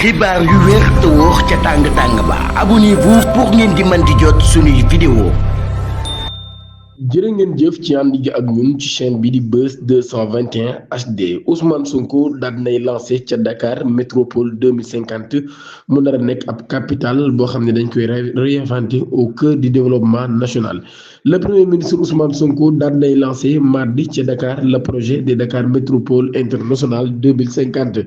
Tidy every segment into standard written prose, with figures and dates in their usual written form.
xibaar yu wér te wóor ca tàng-tàng ba abonnez-vous pour ngeen di mën di jot suñuy vidéo. jërë ngeen jëf ci ànd gi ak ñun ci chaîne bi di Buzz 221 HD Ousmane Sonko daal nay lancé ca Dakar métropole 2050 mu nar a nekk ab capitale boo xam ne dañ koy réinventer au cœur du développement national. Le premier ministre Ousmane Sonko daal nay lancé mardi ca Dakar le projet de Dakar métropole internationale 2050.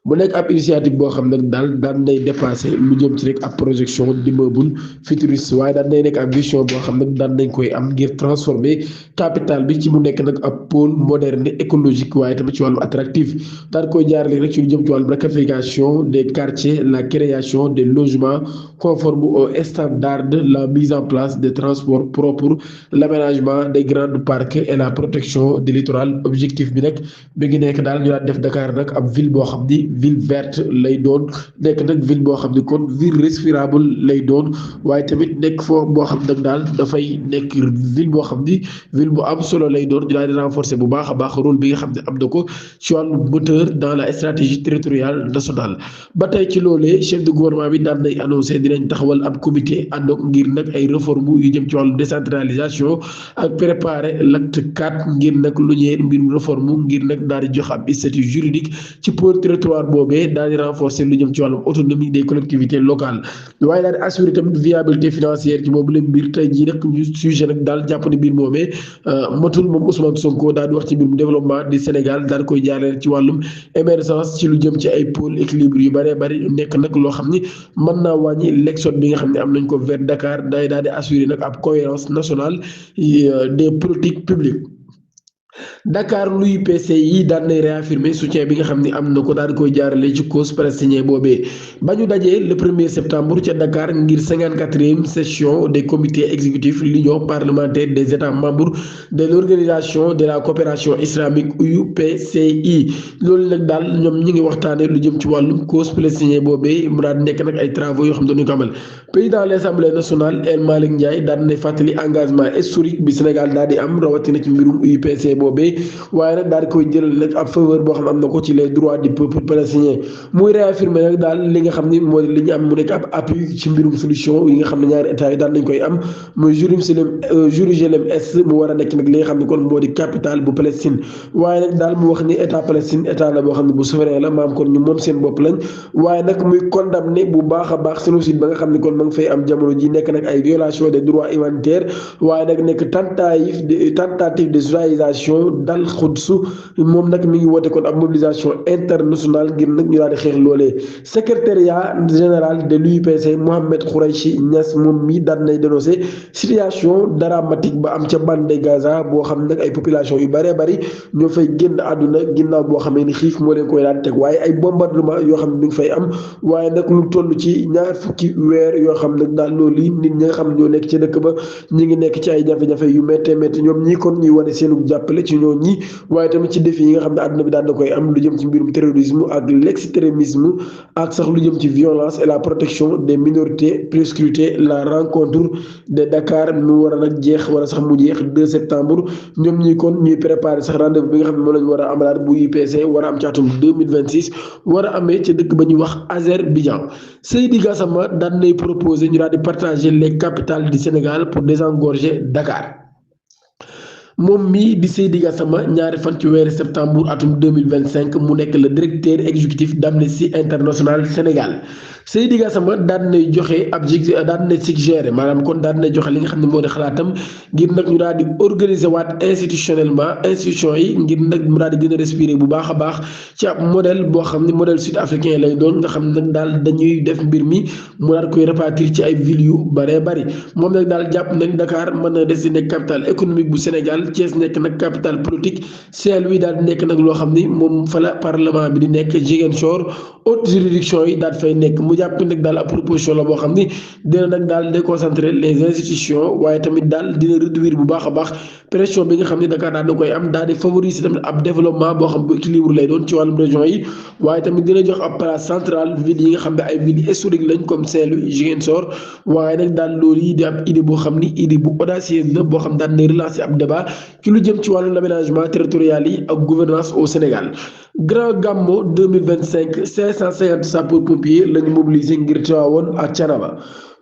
mu nekk ab initiative boo xam ne daal nay dépassé lu jëm ci rek ab projection d'immeuble futuriste waaye daal nay nekk ab vision boo xam ne daan nañ koy am ngir transformer capitale bi ci mu nekk nag ab pôle moderne écologique waaye tamit ci wàllu attractif daal koy jaarale rek ci lu jëm ci wàllu requalification des quartiers la création des logements conformes aux standards la mise en place des transports propres l'aménagement des grands parcs et la protection du littoral objectif bi nag bi ngi nekk daal ñu daan def Dakar nag ab ville boo xam ni ville verte lay doon nekk nag ville boo xam ne kon ville respirable lay doon waaye tamit nekk foo boo xam nag daal dafay nekk ville boo xam ni ville bu am solo lay doon ñu daal di renforcer bu baax a baax rôle bi nga xam ne am na ko ci wàllu moteur dans la stratégie territoriale nationale. ba tey ci loolee chef de gouvernement bi daan nay annoncé dinañ taxawal ab comité ànd ak ngir nag ay réformes yu jëm ci wàllu décentralisation ak préparer l'acte 4 ngir nag lu ñeel mbirum réforme ngir nag daal di jox ab statut juridique ci pôle territoire boobee daal di renforcer lu jëm ci wàllum autonomie des collectivités locales waaye daal di assurer tamit viabilité financière ci boobu la mbir tey jii nag ñu sujet nag daal jàpp ne mbir moomee matul moom Ousmane Sonko daal di wax ci mbirum développement du Sénégal daal koy jaareel ci wàllum émergence ci lu jëm ci ay pôle équilibre yu bëree bëri nekk nag loo xam ni mën naa wàññi l'exode bi nga xam ne am nañ ko vers Dakar day daal di assurer nag ab cohérence nationale des politiques publiques. Dakar luy PCI daan nay réaffirmer soutien bi nga xam ne am na ko daal di koy jaarale ci cause palestinien boobee ba ñu dajee le 1er septembre ca Dakar ngir 54e session des comités exécutifs l'union parlementaire des états membres de l'organisation de la coopération islamique UPCI loolu nag daal ñoom ñi ngi waxtaanee lu jëm ci wàllum cause palestinien boobee mu daal nekk nag ay travaux yoo xam ne dañu ko amal président de l'Assemblée nationale El Malick Ndiaye daan nay fàttali engagement historique bi Sénégal daal di am rawatina ci mbirum UPC boobee waaye nag daal di koy jëlal nag ab faveur boo xam ne am na ko ci les droits du peuple palestinien muy réaffirmer nag daal li nga xam ni moo li ñu am mu nekk ab appui ci mbirum solution yi nga xam ne ñaari état yi daal nañ koy am muy Jérusalem Est mu war a nekk nag li nga xam ne kon moo di capitale bu Palestine waaye nag daal mu wax ni état Palestine état la boo xam ne bu souverain la maam kon ñu moom seen bopp lañ waaye nag muy condamné bu baax a baax génocide ba nga xam ne kon ma nga fay am jamono ji nekk nag ay violation des droits humanitaires waaye nag nekk tentative de judaïsation dal Quds moom nag mi ngi woote kon ab mobilisation internationale ngir nag ñu daal di xeex loolee secrétariat général de l'UPC Mohamed Khouraychi Niass moom mi daan nay dénoncé situation dramatique ba am ca bande de Gaza boo xam nag ay population yu bëree bëri ñoo fay génn àdduna ginnaaw boo xamee ni xiif moo leen koy daan teg waaye ay bombardement yoo xam ne mi ngi fay am waaye nag lu toll ci ñaar fukki weer yoo xam nag daal loolu yi nit ñi nga xam ñoo nekk ci dëkk ba ñi ngi nekk ci ay jafe-jafe yu méttee métti ñoom ñii kon ñuy wane seenu jàppale ci ñoo ñi waaye tamit ci défi yi nga xam ne àdduna bi daan na koy am lu jëm ci mbirum terrorisme ak l'extrémisme ak sax lu jëm ci violence et la protection des minorités prescruter la rencontre de Dakar mu war a nag jeex wala sax mu jeex 2 septembre ñoom ñi kon ñuy préparer sax rendez-vous bi nga xam ne moom lañu war a amalaat bu UPC war a am ci atum 2026 war a amee ca dëkk ba ñuy wax Azerbaïdjan Seydi Gassama daan nay proposer ñu daal di partager les capitales du Sénégal pour désengorger Dakar. moom mii di Seydi Gassama ñaari fan ci weeru septembre atum 2025 mu nekk le directeur exécutif d'Amnesty International Sénégal Seydi Gassama daan nay joxe daan nay suggérer maanaam kon daan nay joxe li nga xam ne moo di xalaatam ngir nag ñu daal di organiser waat institutionnellement institution yi ngir nag mu daal di gën a respirer bu baax a baax ci ab modèle boo xam ne modèle sud-africain lay doon nga xam ne nag daal dañuy def mbir mi mu daal koy répartir ci ay villes yu bëree bëri moom nag daal jàpp nañ Dakar mën na des di nekk capitale économique bu Sénégal Thiès nekk nag capitale politique Saint-Louis daal di nekk nag loo xam ni moom fa la parlement bi di nekk Ziguinchor haute juridiction yi daal fay nekk mu jàpp nag daal ab proposition la boo xam ni dina nag daal déconcentrer les institutions waaye tamit daal dina réduire bu baax a baax pression bi nga xam ne Dakar daal da koy am daal di favoriser tamit ab développement boo xam bu équilibre lay doon ci wàllum région yi waaye tamit dina jox ab place centrale ville yi nga xam ne ay villes historiques lañ comme Saint-Louis Ziguinchor waaye nag daal loolu yi di ab idée boo xam ni idée bu audacieuse la boo xam daan na relancer ab débat ci lu jëm ci wàllu l'aménagement territorial yi ak gouvernance au Sénégal. Grand Gammo 2025 550 sapeurs-pompiers lañu mobilisé ngir Tivaouane ak Thiénaba.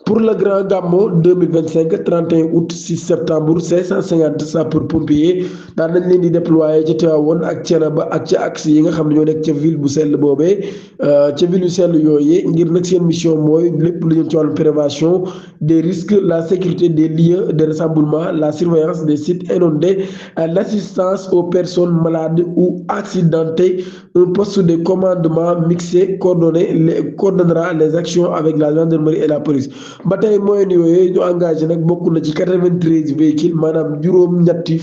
Pour le Grand Gammo 2025 31 août 6 septembre 550 sapeurs-pompiers daan nañ leen di déployer ca Tivaouane ak Thiénaba ak ca axe yi nga xam ne ñoo nekk ca ville bu sell boobee ca ville yu sell yooyee ngir nag seen mission mooy lépp lu jëm ci wàllu prévention des risques, la sécurité des lieux de rassemblement, la surveillance des sites inondés, l'assistance aux personnes malades ou accidentées. Un poste de commandement mixé coordonnera les actions avec la gendarmerie et la police. ba tey moyens yooyu ñu engagé nag bokk na ci 93 véhicules maanaam juróom-ñetti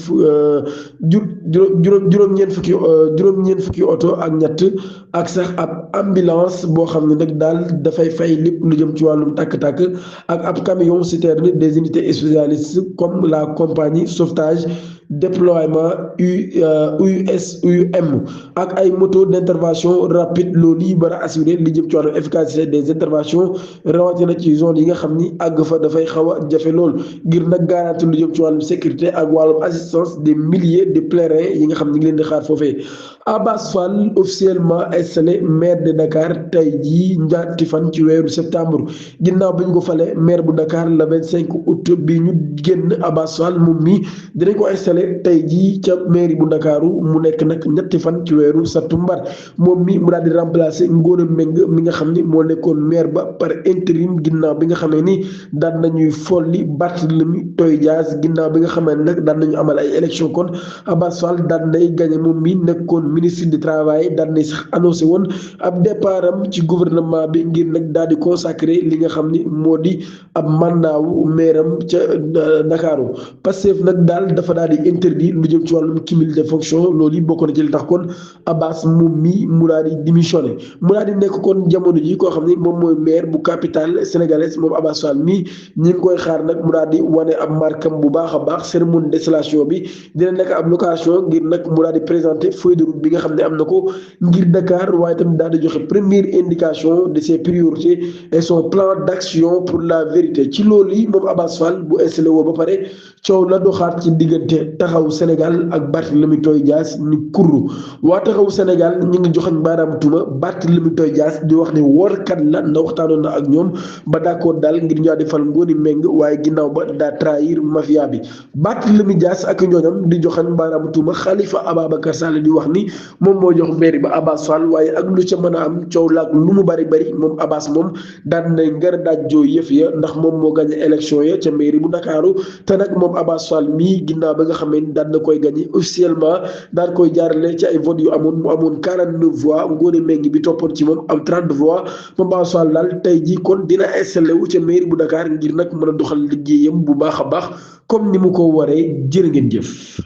juróom-ñeent fukki oto ak ñett ak sax ab ambulance boo xam ne nag daal dafay fay lépp lu jëm ci wàllum tàkk-tàkk ak ab camion citerne des unités spécialistes comme la compagnie sauvetage déploiement USUM ak ay moto d'intervention rapide loolu yi bara assurer li jëm ci wàllu efficacité des interventions rawatina ci zone yi nga xam ni àgg fa dafay xaw a jafe lool ngir nag garantir lu jëm ci wàllum sécurité ak wàllum assistance des milliers de pèlerins yi nga xam ni ngi leen di xaar foofee. Abass Fall officiellement installé maire de Dakar tey jii ñaati fan ci weeru septembre ginnaaw bi ñu ko falee maire bu Dakar le 25 août bi ñu génn Abass Fall moom mi dinañ ko installé tey jii ca mairie bu Ndakaaru mu nekk nag ñetti fan ci weeru septembre moom mi mu daal di remplacer Ngone Mbengue mi nga xam ni moo nekkoon maire ba par intérim ginnaaw bi nga xamee ni daan nañuy folli Barthélémy Toye Dias ginnaaw bi nga xamee ni nag daan nañu amal ay élection kon Abass Fall daan nay gagné moom mi nekkoon ministre du travail daan nay sax annoncé woon ab départ am ci gouvernement bi ngir nag daal di consacré li nga xam ni moo di ab mandat wu maire am ca Ndakaaru Pastef nag daal dafa daal di interdit lu jëm ci wàllum cumul de fonction loolu yi bokk na ci li tax kon Abass moom mi mu daal di démissionné mu daal di nekk kon jamono ji koo xam ni moom mooy maire bu capitale sénégalaise moom Abass Fall mi ñi ngi koy xaar nag mu daal di wane ab markam bu baax a baax cérémonie d'installation bi dina nekk ab location ngir nag mu daal di présenter feuille de route bi nga xam ne am na ko ngir Dakar waaye tamit daal di joxe première indication de ses priorités et son plan d'action pour la vérité ci loolu yi moom Abass Fall bu installé woo ba pare coow la doxaat ci diggante taxawu Sénégal ak Barthélémy Toye Dias ni kurru waa taxawu Sénégal ñu ngi joxañ baaraam tuuma Barthélémy Toye Dias di wax ne workat la na waxtaanoon na ak ñoom ba d'accord daal ngir ñu di fal Ngone Mbengue waaye ginnaaw ba daa trahir mafia bi Barthélémy Dias ak ñooñam di joxañ baaraam tuuma Khalifa Ababacar Sall di wax ni moom moo jox mairie ba Abass Fall waaye ak lu ca mën a am coow laak lu mu bari moom Abass moom daan na ngar daajjoo yëf ya ndax moom moo gagné élection ya ca mairie bu Ndakaaru te nag moom Abass Fall mii ginnaaw ba nga xamee ni daan na koy gagné officiellement daan koy jaarale ci ay votes yu amoon mu amoon 49 voix Ngone Mbengue bi toppoon ci moom am 30 voix moom Abass Fall daal tey jii kon dina installé wu ca mairie bu Dakar ngir nag mën a doxal liggéeyam bu baax a baax comme ni mu ko waree jërë ngeen jëf.